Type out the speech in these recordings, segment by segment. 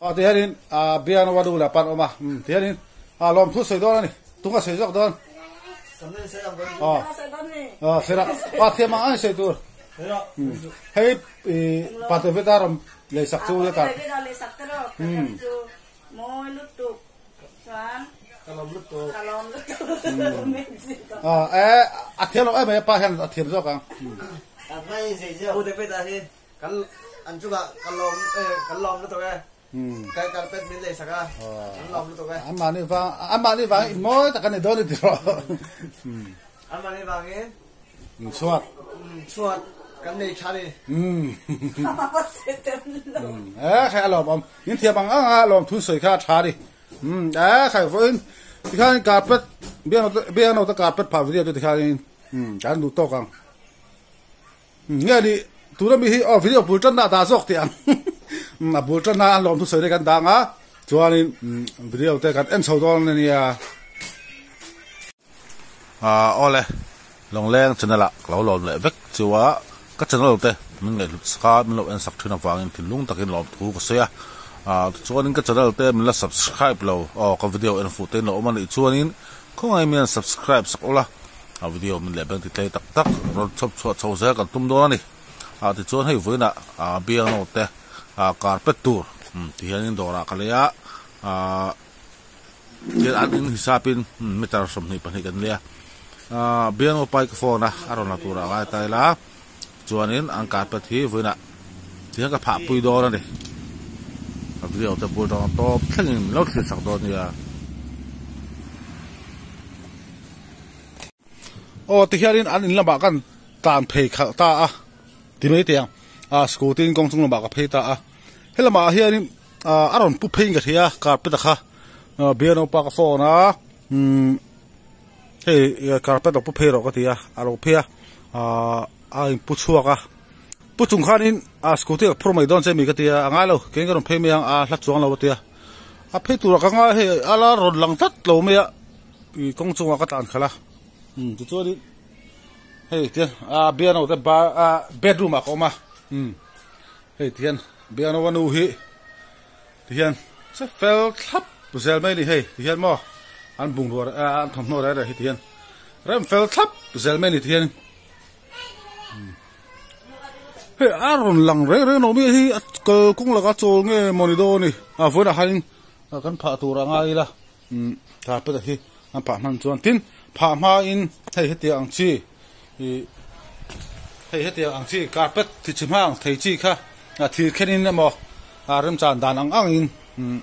Aw ti hianin bian a nu leh pan awm a, ti hianin lawmthu sawi dawn a ni, tunga sawi zawk dawn. Aw aw sawi rawh, aw thiam ang ang sawi tur. Hei pate veta rawn lei sak chu ka. Aw e a thiam lo em mai a pa hian a thiam zawk ang. Kan an chungah ka lawm e kan lawm lutuk e kai carpet min lei sak a kan lawm lutuk e. An mahni vang an mahni vang in mawi tak an ni dawn a ti rawh. An mahni vangin chhuat chhuat kan nei tha ni. E khai a lawm awm in thiam ang ang a lawm thu sawi kha a tha ni. E khai vawiin tikhan carpet biang no te carpet phah video chu tikhanin kan duh tawk ang. Nge ni tuna mi hi aw video bul tanna a dah zawk teh ang a bul tanna an lawm thusawi te kan dang a chuanin video te kan en chho dawn a nia. Ah awle Lawngleng channel ah ka lo lawm leh vek chu a ka channel te min ngaihhlut sak a min lo en sak thin avangin thinlung takin lawm thu ka sawi a ah tichuanin ka channel te min la subscribe lo aw ka video en fuh te in lo awm a nih chuanin khawngaih min subscribe sak ula. A video min leh beng ti tlei tak tak rawn chhawp chhuah chho zel kan tum dawn a ni. Ah tichuan hei vawiinah ah biangno te ah carpet tur ti hianin dawrah ka lei a, ah thil an in hisapin meter 22 kan lei a. Ah biangno pai ka phone a, a rawn la turah a ngai ta ila chuanin an carpet hi vawiinah ti hian ka phah pui dawn a ni. A video te bul tawng tawp thlengin min lo thlir sak dawn nia. Aw tihianin an in lamah kan tan phei khalh ta a ti mai teh ang a scooty in kawng chung lamah ka phei ta a helamah hianin ah a rawn pu phei in ka hria a carpet a kha bialnu pa ka phone a umm hei carpet lo pu phei rawh ka ti a a lo phei a ah a in pu chhuak a pu chung khanin a scooty ka phur mai dawn che mi ka ti a a ngai lo keiin ka rawn phei mai ang a hla chuang lo a ti a a phei turah ka ngai hei a la rawn lang tlat lo mai a. Ih kawng chungah ka tlan khalh a umm tichuanin hei tihian ah piano te ba ah bedroom ah ka awm a umm hei tihian piano a nu hi tihian che fel thlap zel mai a ni hei tihian maw an bungrua ah an thawmhnaw reng reng hi tihian rem fel thlap zel mai a ni tihian hei a rawn lang reng reng lo mi hi a kalkawng laka chawl nge mawni dawn a ni a vawiinah khanin kan phah tur a ngai ila. Umm carpet a hi an phah hman chuan tin phah hma in hei hetiang ang chi ih hei hetiang ang chi carpet ti chi hma ang thei chi kha a thir khen in emaw a remchan dan ang ang in umm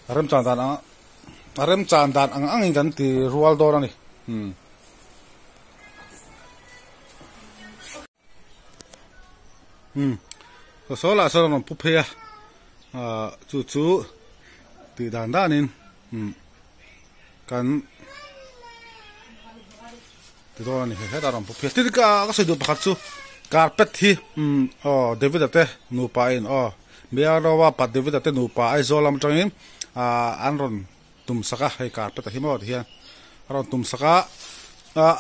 a remchan dan ang a remchan dan ang ang in kan ti rual dawn a ni umm. Umm saw lah sawn a rawn pu phei a ahh chu chu tih dan danin umm kan ti dawn a ni hei hetah a rawn pu phei a tin ka ka sawi duh pakhat chu carpet hi umm aw David-a te nupa in aw Bialrawa pa David-a te nupa Aizawl lam atangin ahh an rawn tum sak a hei carpet a hi maw tihian a rawn tum sak a ah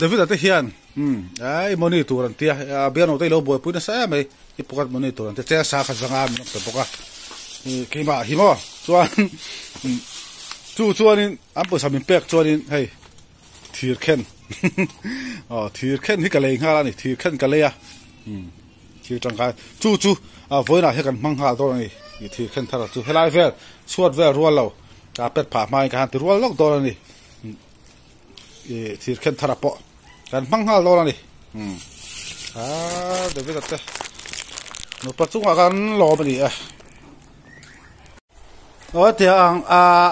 David-a te hian umm ei money tur an tia a bialnu te ilo buaipui nasa em mai i pocket money tur an tia cheng sa kha zanga min awm ta bawk a ih keimah hi maw chuan umm chu chuanin an pawisa min pek chuanin hei thir khen aw thir khen hi ka lei nghal a ni thir khen ka lei a umm. Thil tangkai chu chu vawiinah hian kan hmang nghal dawn a ni tih thil khen thar chu helai vel chhuat vel rual lo carpet phah hmain ka han ti rual lawk dawn a ni ih thil khen thar ah pawh kan hmang nghal dawn a ni ah David a te nupa chungah kan lawm a ni e. Aw hetiang ang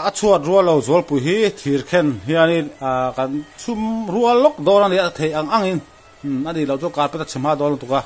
a chhuat rual lo zualpui hi thir khen hianin kan chhum rual lawk dawn a ni a theih ang angin. Umm a nih loh chu carpet a chhe hma dawn lutuk a.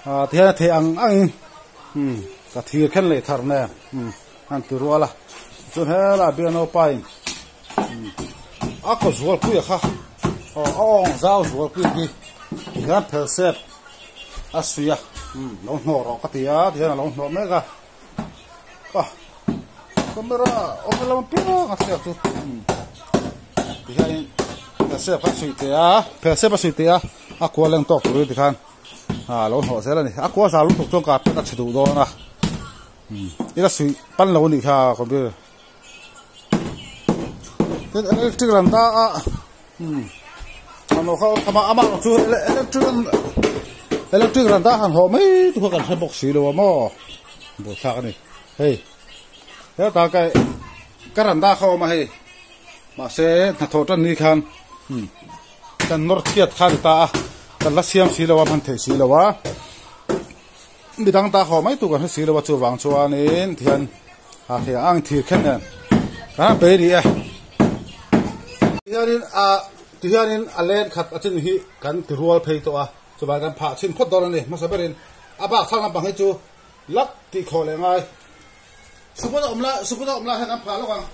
Ah tihian a theih ang angin umm ka thir khen leh thar nen umm an ti rual a chuan helai bialno pa in umm a kaw zual pui a kha aw a awng zau zual pui hi tihian phel sep a suih a umm lo hnawh rawh ka ti a tihian a lo hnawh mek a ah camera awm lam apiang a thliak chu umm tihianin phel sep kha a suih teh a phel sep a suih teh a a kual leng tawk turin tikhan. Ah lo hnawh zel a ni a kua zau lutuk chuan carpet a chhe duh dawn a umm ila suih pan lo a nih kha computer tin electric lam ta a umm mamawh kha awm a amah chu electric electric lam ta han hawh mai chu kha kan hre bawk si lo a maw buaithlak a ni hei hetah kai ka randa kha a awm a hei mahse hnathawh tan ni khan umm. Kan nawr chhiat kha a ni ta a, kan la siam si lo a, hman theih si lo a, midang ta haw mai tur kan hre si lo a, chuvang chuanin tihian a thei ang ang thir khen nen kan han pe rih e. Tihianin a tihianin a len khat a chin hi kan ti rual phei tawh a, chuvang kan phah chhin phawt dawn a ni. Hmasa berin a bak thlak lampang hi chu lak tih khawh leh ngai. Suput a awm lai suput a awm lai hian kan phah lawk ang.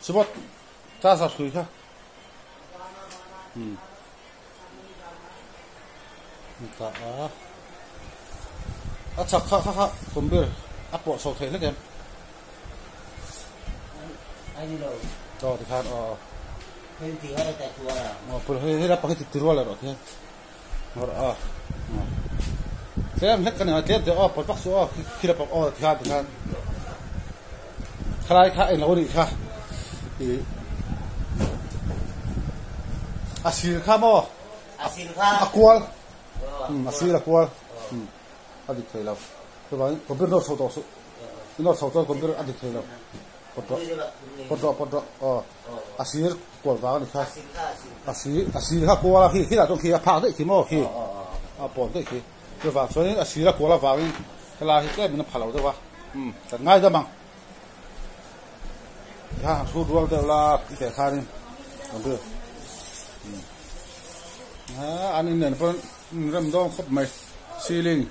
Sebab tasar hui kha. Ta a. A chak kha kha kha kumbir a pawh chho thei hlek em. Ai ni lo. Aw ti khan aw. Hei ti har ta tua la. Aw pur hei hei la pakhat ti rual erawh ti hian. Ngawr a. Tlem hlek ka ni a tlem te aw pawt vak chu aw khi la pak aw ti khan ti khan. Khalai kha englo a nih kha i a sir kha maw A sir kha a kual a sir a kual a dik thei lo. Chuvangin computer nawr chho tawh suh. I nawr chho chuan computer a dik thei lo. Pawt rawh. Pawt rawh pawt rawh. Aw. A sir kual vang a ni kha. A sir a sir kha kual a khi khilah chuan khi a phak daih khi maw khi. A pawn daih khi. Chuvang chuanin a sir a kual avangin helai hi tlem in a pha lo deuh a. Umm kan ngai dam ang. Tikhan han hrut rual deuh la i teh khanin computer. Umm. An inen pawn rem dawn khawp mai. Ceiling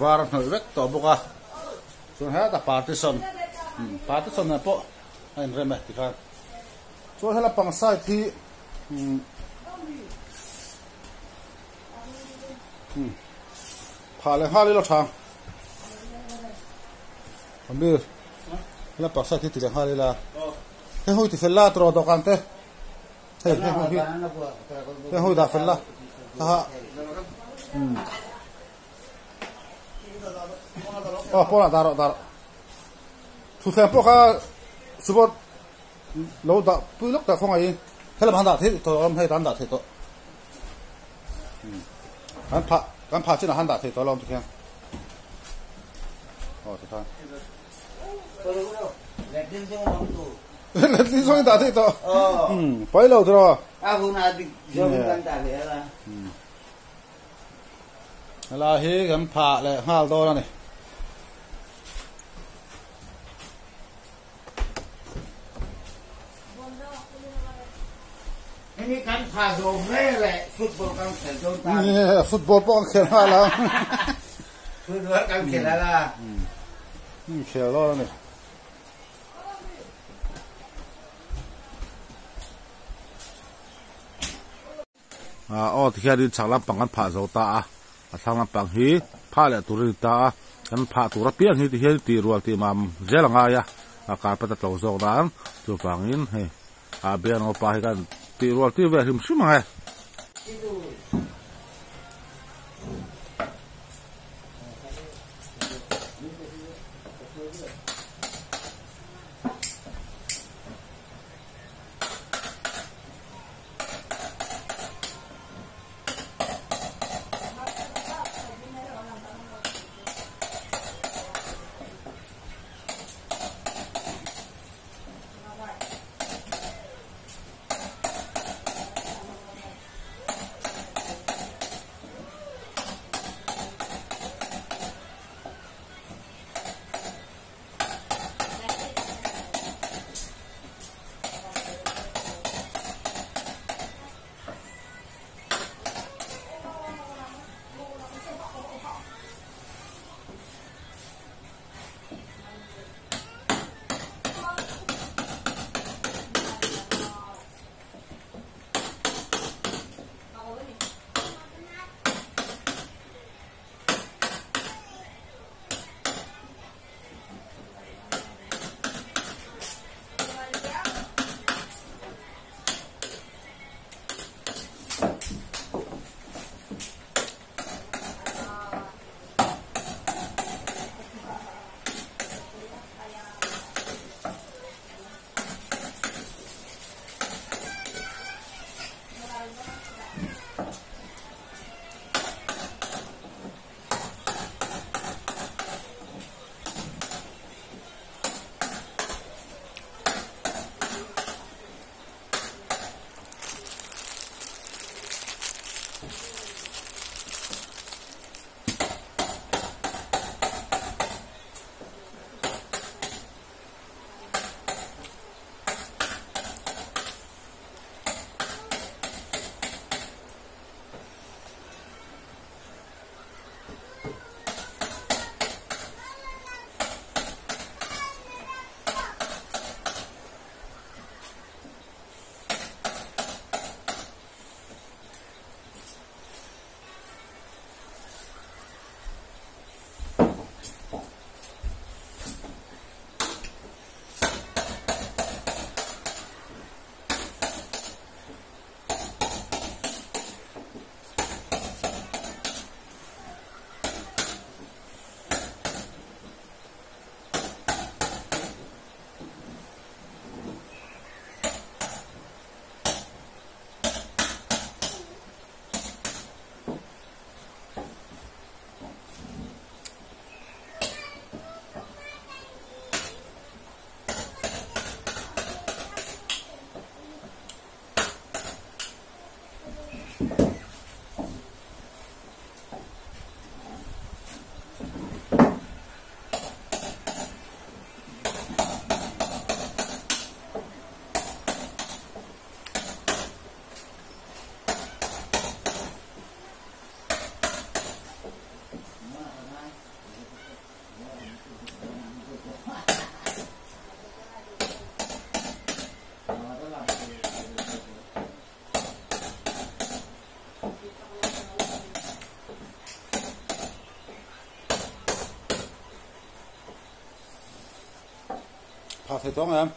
var a hnawih vek tawh bawk a. Chuan hetah partition partition nen pawh a inrem e tikhan. Chuan hela pang side hi phah leh nghal ila tha ang. Amir hela pang side hi ti leh nghal ila. Hei ho i ti fel la tawh dawhkan te. Hei hei ho hi hei ho i dah fel la ha aw pawnah dah rawh dah rawh thutthleng pawh kha chubawt lo dah pui lawk tak khawngaih in helam han dah theih tawh alawm hei tan dah theih tawh kan phah kan phah chinah han dah theih tawh alawm tikhian aw tikhan Letling zawng in dah theih tawh. Pawi lo tiraw. A hun a dik zawng in kan dah leh a. Helai hi kan phah leh nghal dawn a ni. Hemi kan phah zo hle leh football kan khel dawn ta. Football pawh kan khel nghal ang. Football kan khel ala. Khel dawn a ni. Aw tikhianin chhak lampang kan phah zo ta a, a thlang lampang hi phah leh tur a ni ta a, kan phah tur apiang hi tikhian tih rual tih mam zel a ngai a, a carpet a tlo zawk nan chuvangin hei a biang naupa hi kan tih rual tir ve hrim hrim ang e. Phah thei tawng em?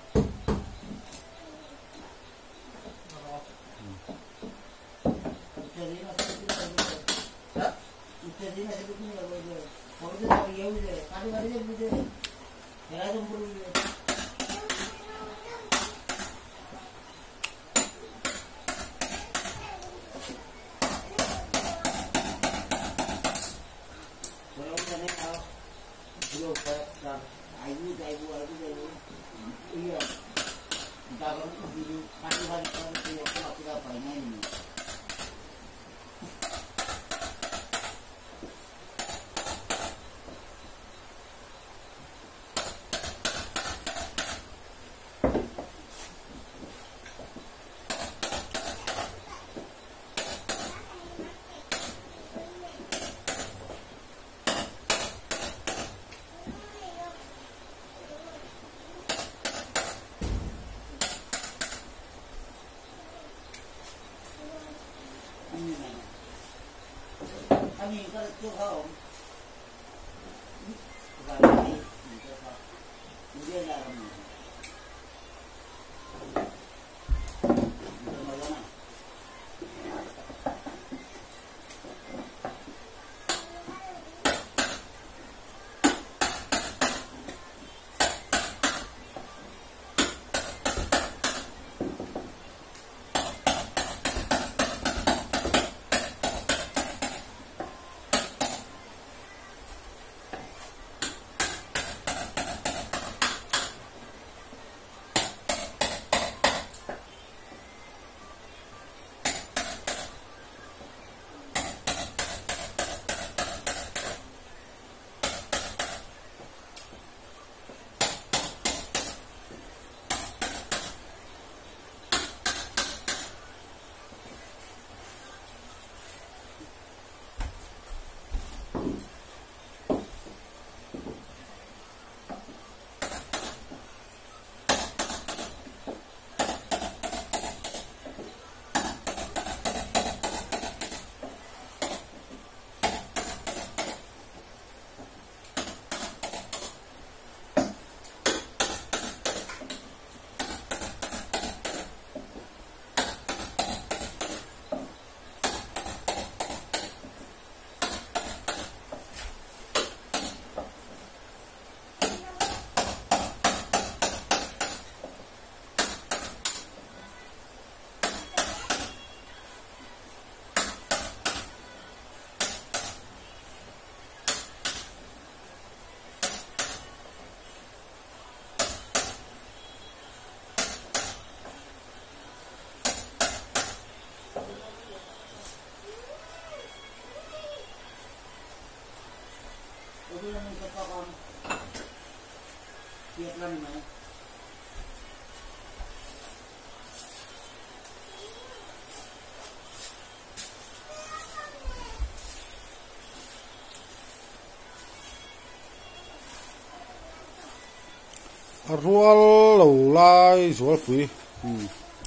Rual lo lai zual pui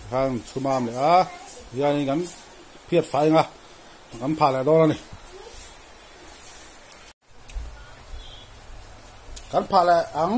khan chhumam leh a hianin kan phiat fai anga kan phah leh dawn a ni kan phah leh ang.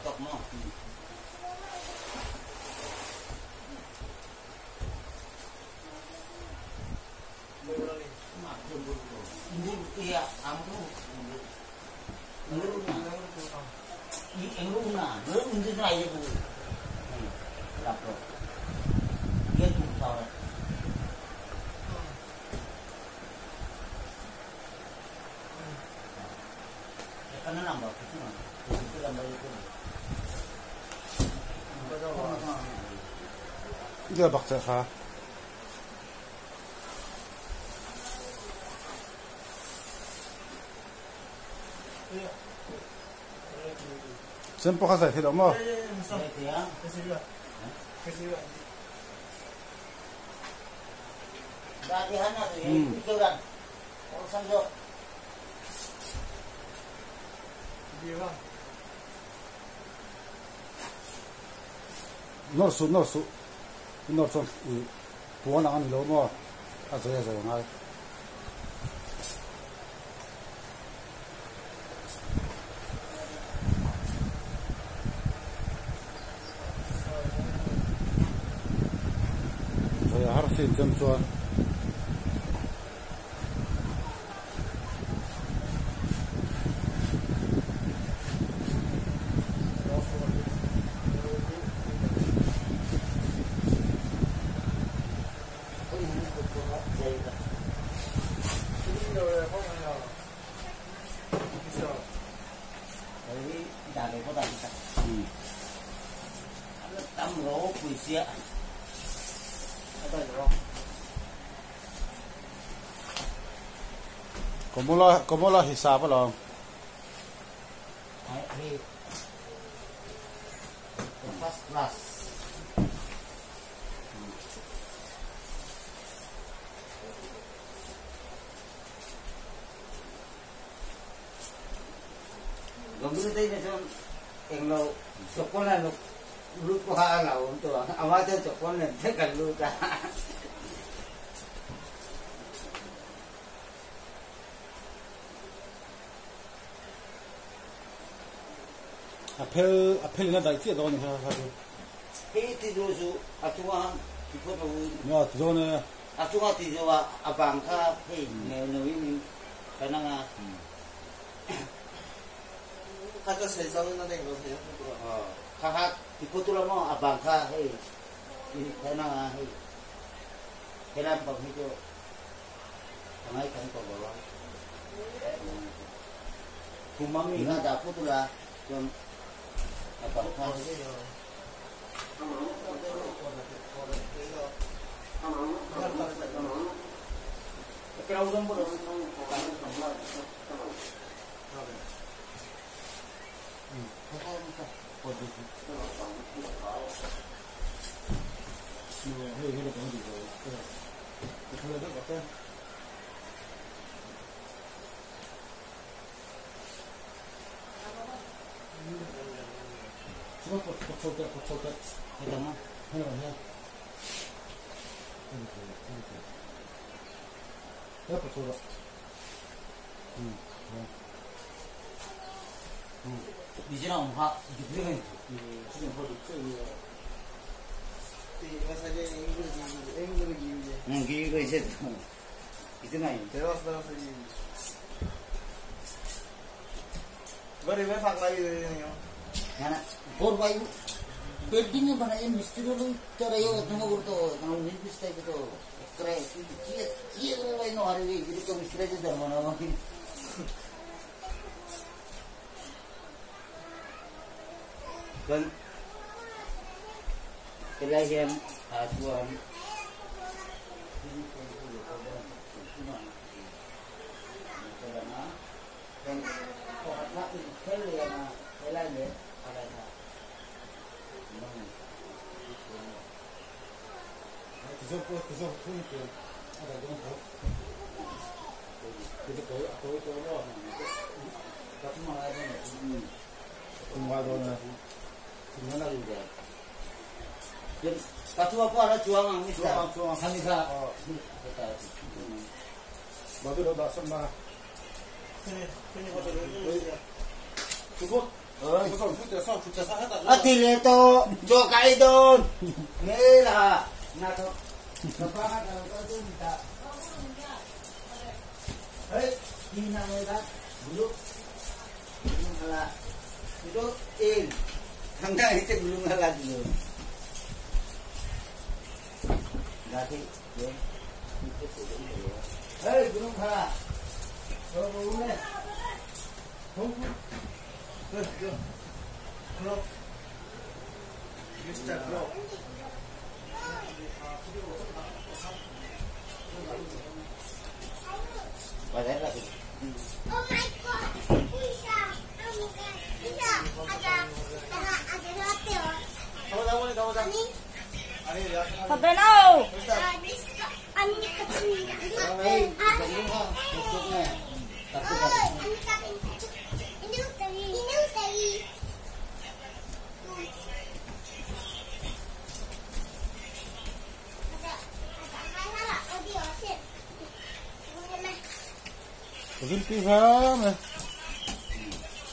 Tok mo. Iya, kamu Dia baksa kha. Sempo kha sai thilo mo. Norsu norsu norsu puan ang lo mo a zai zai ngai. Zai har sin chem chuan. Como la hisab along? First class. Gombrute ni som englo sokola lo lu ko ha la unto amate sokola te kallu ta. Apel apel na dai chi do ni ha ha. He ti do su atua ti po do. No ti do ne. Atua ti do a abang kha he ne no wi kana nga. Kha cho sei sa na deng do se. Kha kha ti po tu la mo abang kha he kana nga he. Kelam pa mi jo. Ngai kan ko ba. Kumami na da po tu la chon Building बनाए मिस्त्री लोग तो रहे हो तुम लोग तो हम मिस्त्री टाइप तो करे ये ये भाई नो हरे ये तो मिस्त्री से धर्म ना वही कल कल हम Atileto Jokaidon Mela Nato Hey, hina mo ka bulu hala itu in hanggang itu belum hala dulu. Dati yun itu Hey, belum hala. Oh, boleh. Klop. Mr. Klop. Oh my God!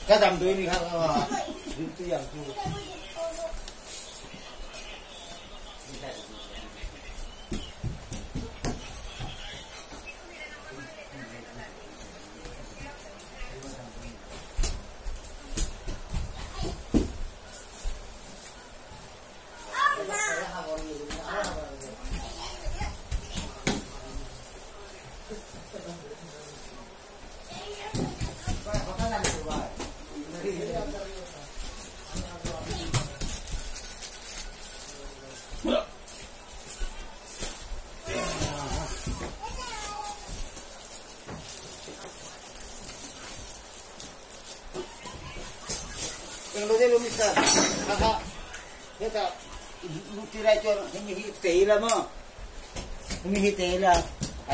Cái tầm tôi đi không?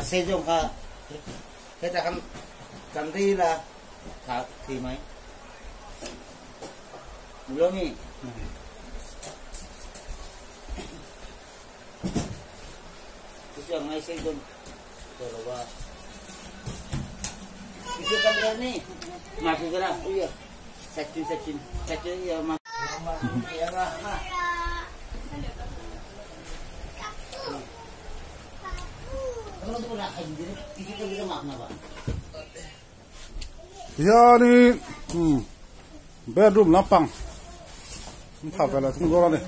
Sejong ka kita kan kandila ka timay ulomi itu ang ngay sejong pero ba itu kan ni makikira iya section section section iya mak Yani bedroom lampang tha vela thung dawr ani.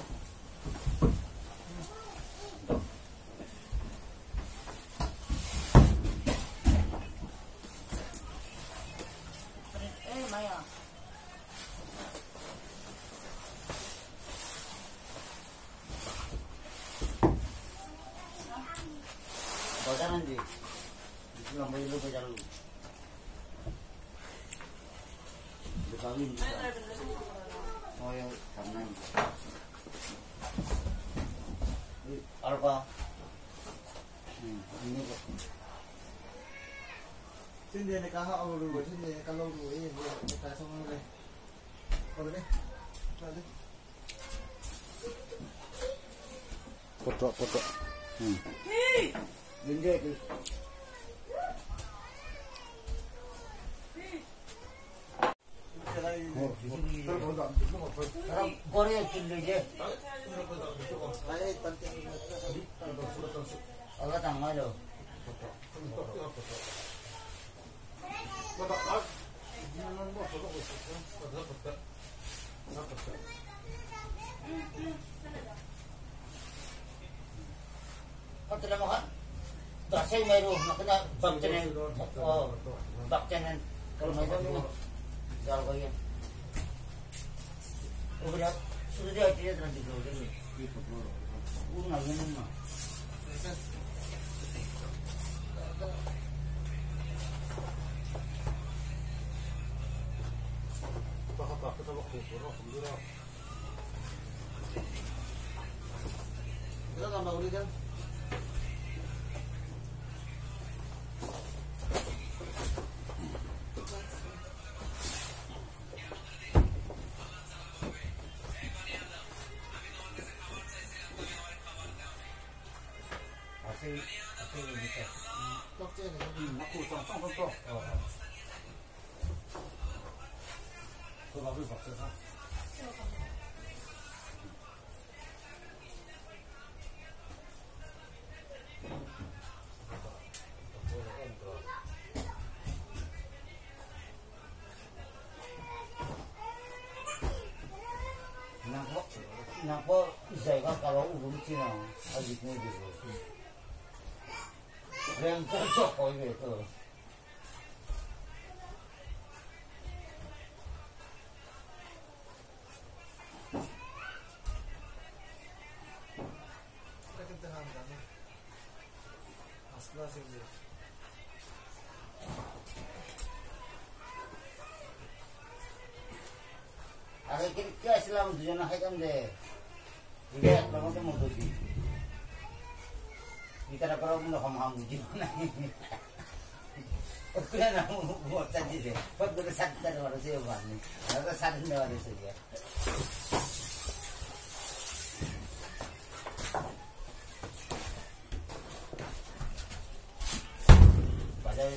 Potok. Nangpo zai ka kalau urung cina ajit ni dulu. Rem cocok kau itu. Islam দুজনে খাইতাম দে ইতারা করাও কোনো হম বুঝি না বাজারে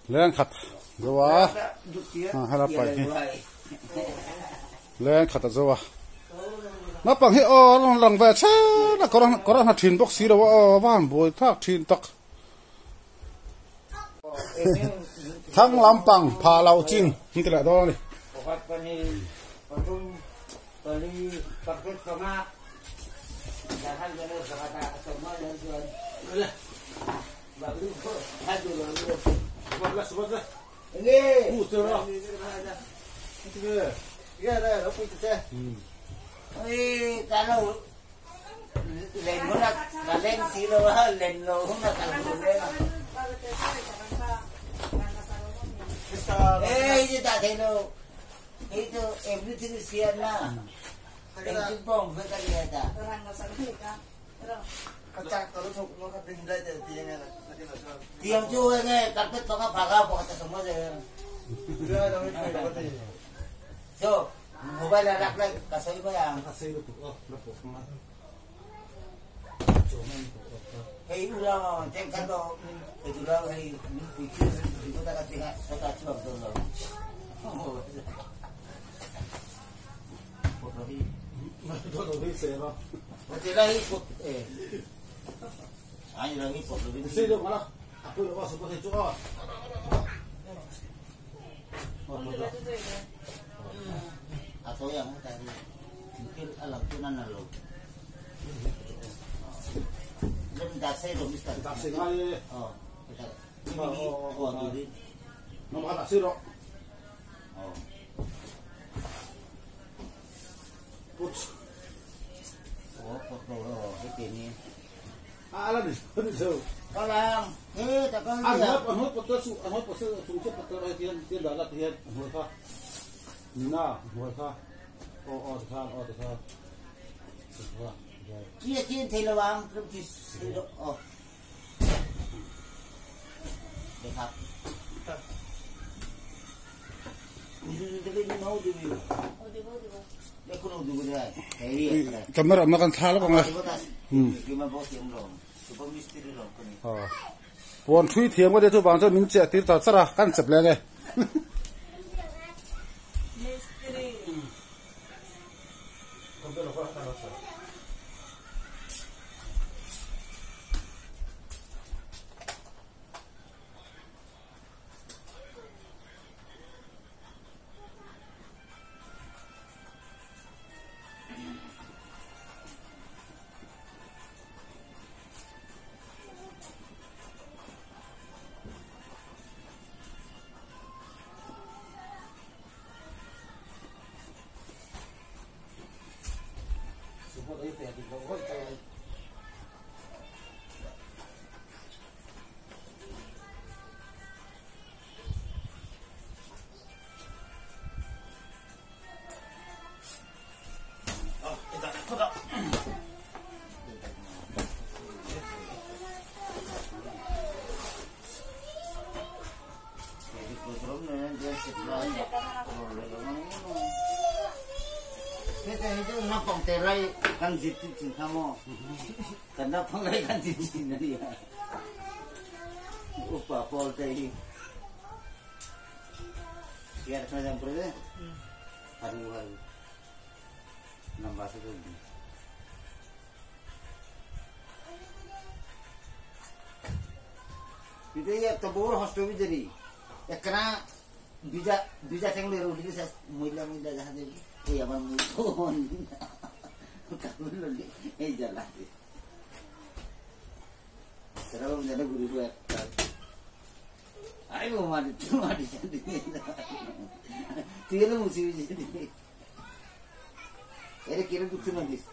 Lên khát rồi à, hay là phải lên khát rồi nó bằng hết ô nó lần về chứ nó có nó thìn bốc xí đâu ô van bồi thác thìn tắc thăng lắm bằng phà lầu chinh như thế là đó này Itu everything is here na. Engine pong berkali ada. Tiang tu ni karpet bangga bangga bukan semua je. So mobile rak lagi kasih bayang. Hei ulang, cengkat tu, itu lah hei pikir itu tak kata saya tak cuba betul lah. Ala ni so. Kalang he ta kan An hot an hot potter su an hot potter chung che potter ai tian tian da la tian hoi kha. Nina hoi kha. O o kha o kha. Kha. Kia chin thei lawang rum chi o. เด็กครับ Kamera makan thal ko nga. Pon thui thiam ko de chu bang chu min che tir ta chara kan chep le nge. Mistri. Kan jitu cinta mo, karena pengai kan jitu ni ya. Upa pol tadi, biar macam berapa? Haru haru, nambah satu. Itu ya tabur hostel jadi, ya kena bija bija cengli rudi saya muila muila jahat jadi, iya bang muila. এই জ্বালা সেরকম যেন গুরু একটা আইবো মাটি মাটি তুই এলে মুছি এরে কিরম কিছু না this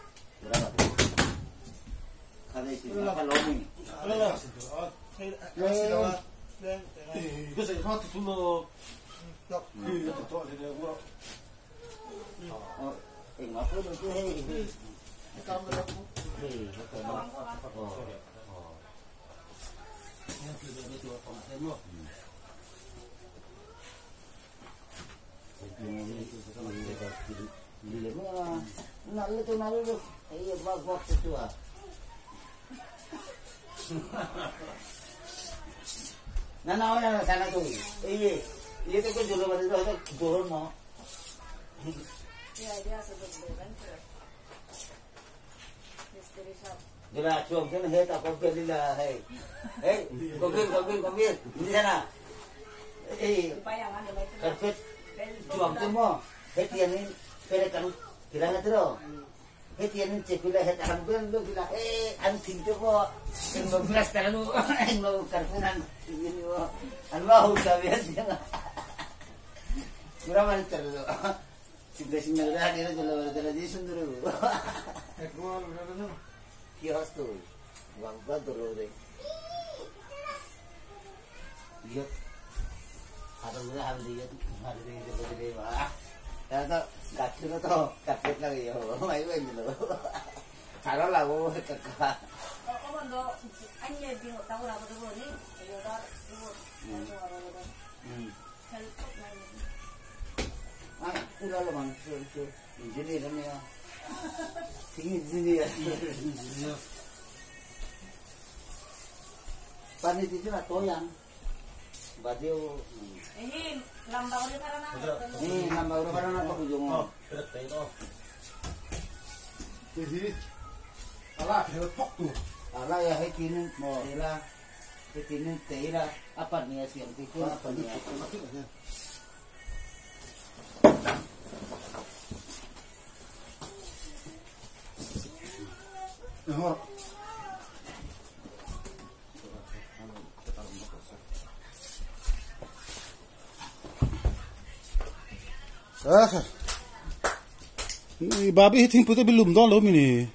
Babi hiting pute bilum don lo mini.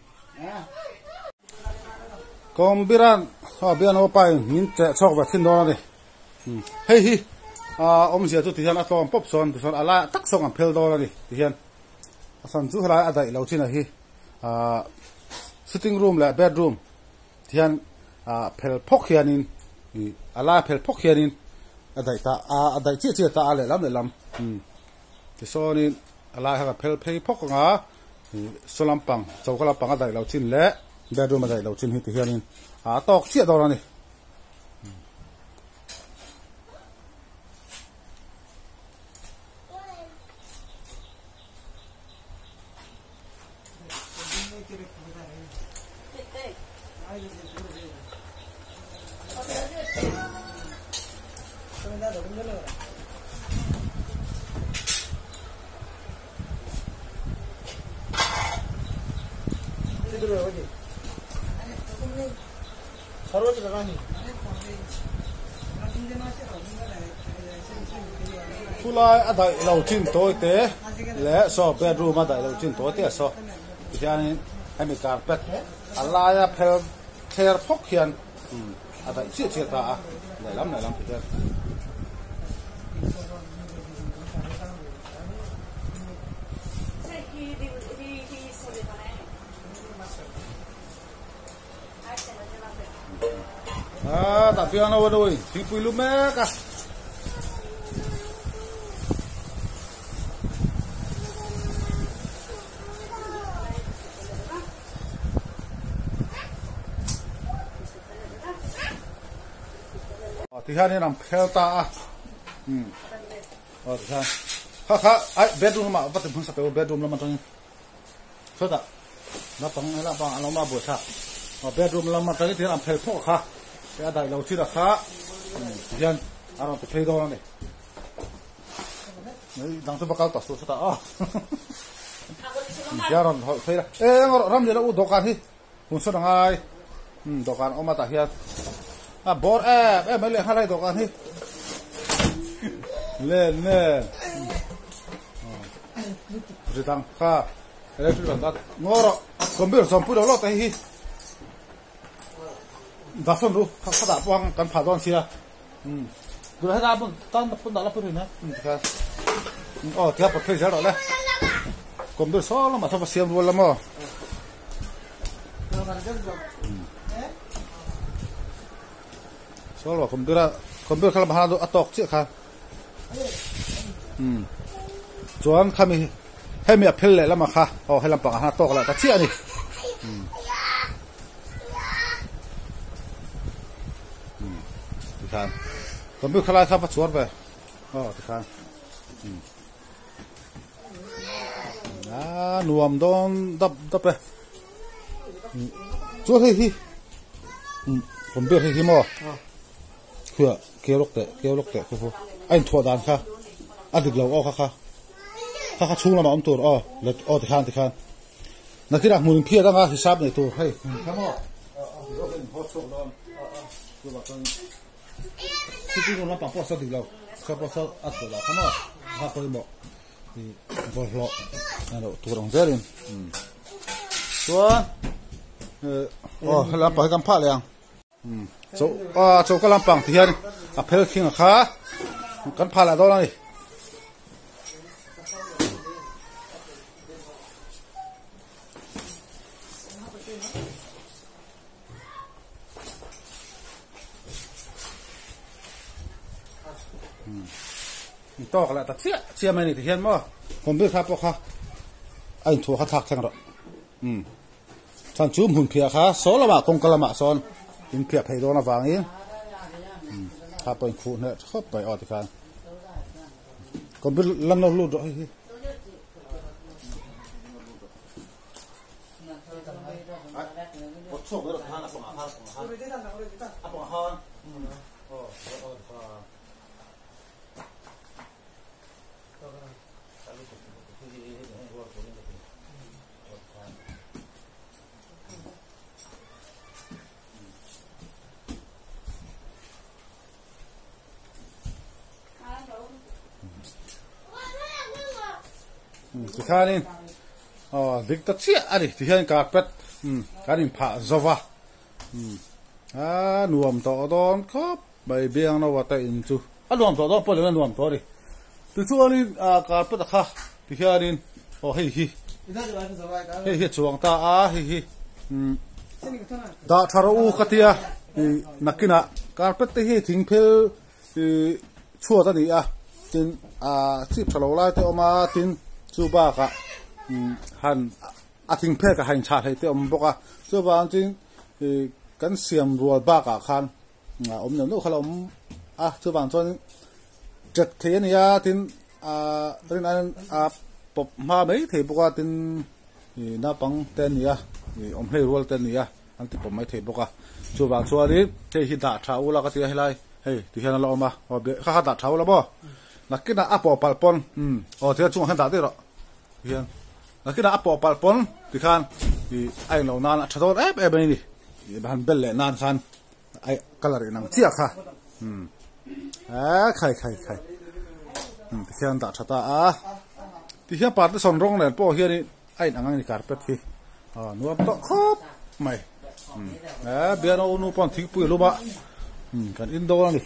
Combiran aw bian aw pa in min cheh chhuak ve thin dawn a ni. Hei hi awmzia chu tihian a tlawm pawp sawn tichuan a laiah tak sawn kan phel dawn a ni tihian a chhan chu helai a daih lo chin a hi sitting room leh bedroom tihian phel phawk hianin a laia phel phawk hianin a daih ta a daih chiah chiah ta a lehlam lehlam tisawnin a lai kha kan phel phei phawk anga saw lampang choka lampang a daih lo chin leh bedroom a daih lo chin hi tihianin a tawk chiah dawn a ni. Chulai a daih lo chin tawi te leh saw bedroom a daih lo chin tawi te a saw tihianin hemi carpet a laia phel thler phawk hian a daih chiah chiah ta a lehlam lehlam ti hian. A tah piang lo a nui thingpui lu mek a. Ti hianin an phel ta a aw ti hian kha kha ai bedroom lamah va ti hmun sak teh u bedroom lam atangin Chutah naupang helai pang an awm a buaithlak aw bedroom lam atangin tihian an phel phawk a kha a daih lo chin a kha tihian a rawn ti phei dawn a ni dang chu va kal tawh suh chutah aw tihian a rawn hawlh phei la e eng rawh ram leh u dawhkan hi hun sawn a ngai dawhkan a awm a tah hian a bawr em em mai leh nghal a hei dawhkan hi len nen. Ri dang kha electric lam dat ngaw rawh computer zawm pui lo lawk te hi dah sawn ru kha kha dah pawh ang kan phah dawn sia um tuna heta pun tan pun dah la pun rin a um tikha aw tikha pawt phei zel rawh le computer saw lamah saw va siam rual la maw saw lamah computer computer kha lamah khan a tawk chiah kha. Umm chuan khami hemi a phel leh lama kha aw he lampangah khan a tawk leh ta chiah a ni umm umm tikhan computer kha lai kha va chhuar ve aw tikhan umm a nuam dawn dap dap e chuan hei hi umm computer hei hi maw. Khuia keu lawk teh keu lawk teh khufu a inthuah dan kha a dik lo aw kha kha kha kha chhung lamah awm tur aw let aw tikhan tikhan nakinah hmun in phiat anga hisap nei tur hei hmun kha maw sitting room lampang pawh saw dik lo saw pawh saw a thuah lah kha maw kha pawimawh i bawlhhlawh a loh tur ang zelin chuan aw helai lampang hi kan phah leh ang. Chaw ah choka lampang ti hian a phel khing a kha kan phah lah dawn a ni. Tawk leh ta chiah chiah mai a ni ti hian maw computer kha pawh kha a inthuah kha thlak thleng rawh. Umm chuan chu hmun phiah kha saw lamah kawngka lamah sawn in phiah phei dawn avangin umm kha pawh in khuh hneh khawp mai aw tikhan computer lan lo lut rawh hei hi. Tikhanin aw dik ta chiah a ni tihian carpet kan inphah zo va. A nuam tawh dawn khawp mai Biangnoa te in chu a nuam tawh dawn pawh ni lo a nuam tawh a ni. Tichuanin carpet a kha tihianin aw hei hi hei hi a chuang ta a hei hi dah tha rawh u ka tia nakinah carpet te hi thing phel ih chhuat a ni a tin ah chip tha lo lai te a awm a tin chu bakah han a thing phek a han inchhah hlei te a awm bawk a chuvang chuan ih kan siam rual bakah khan a awm neuh neuh kha la awm a chuvang chuan chet thei a ni a tin ah rin aiin a pawp hma mai thei bawk a tin ih naupang te a ni a ih awm hlei rual te a ni a. An ti pawm mai thei bawk a, chuvang chuanin hei hi dah tha ula ka ti a helai hei ti hian a la awm a, aw be kha kha dah tha ula maw nakinah a pawh palh pawn umm aw ti hian chungah hian dah daih rawh ti hian nakinah a pawh palh pawn ti khan ih a englo nan a tha dawn em em mai a ni ih han bel leh nan khan ai colour inang chiah kha umm eee khai khai khai umm ti khian dah tha ta a ti hian partition rawng nen pawh hianin. A in ang ang ni carpet hi a nuam tawh khawp mai e bian a unu pawn thingpui a lum a kan in dawn a ni.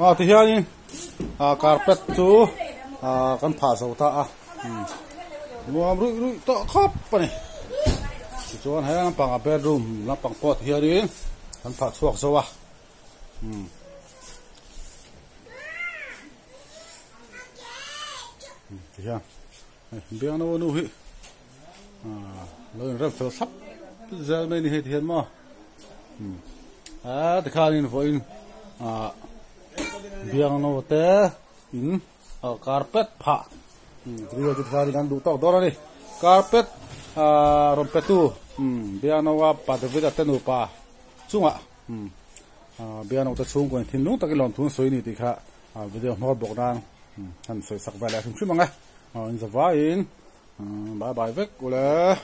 A ti hianin a carpet chu a kan phah zo ta a nuam ruih ruih tawh khawp a ni tichuan he lampang a bedroom lampang pawh ti hianin kan phah chhuak zo a. Ti hian hei biangno nu hi lo in rem fel thlap zel mai ni hei ti hian maw a tikhanin vawiin biangno te in carpet phah video chu tikhanin kan duh tawk dawn a ni carpet rawn pe tu biangno a pa David-a te nupa chungah. Umm Biano te chhungkaw in thinlung takin lawmthu an sawi ni tih kha video hmawr bawk nan han sawi sak ve leh hrim hrim ang e. In zavaiin bye bye vek ule.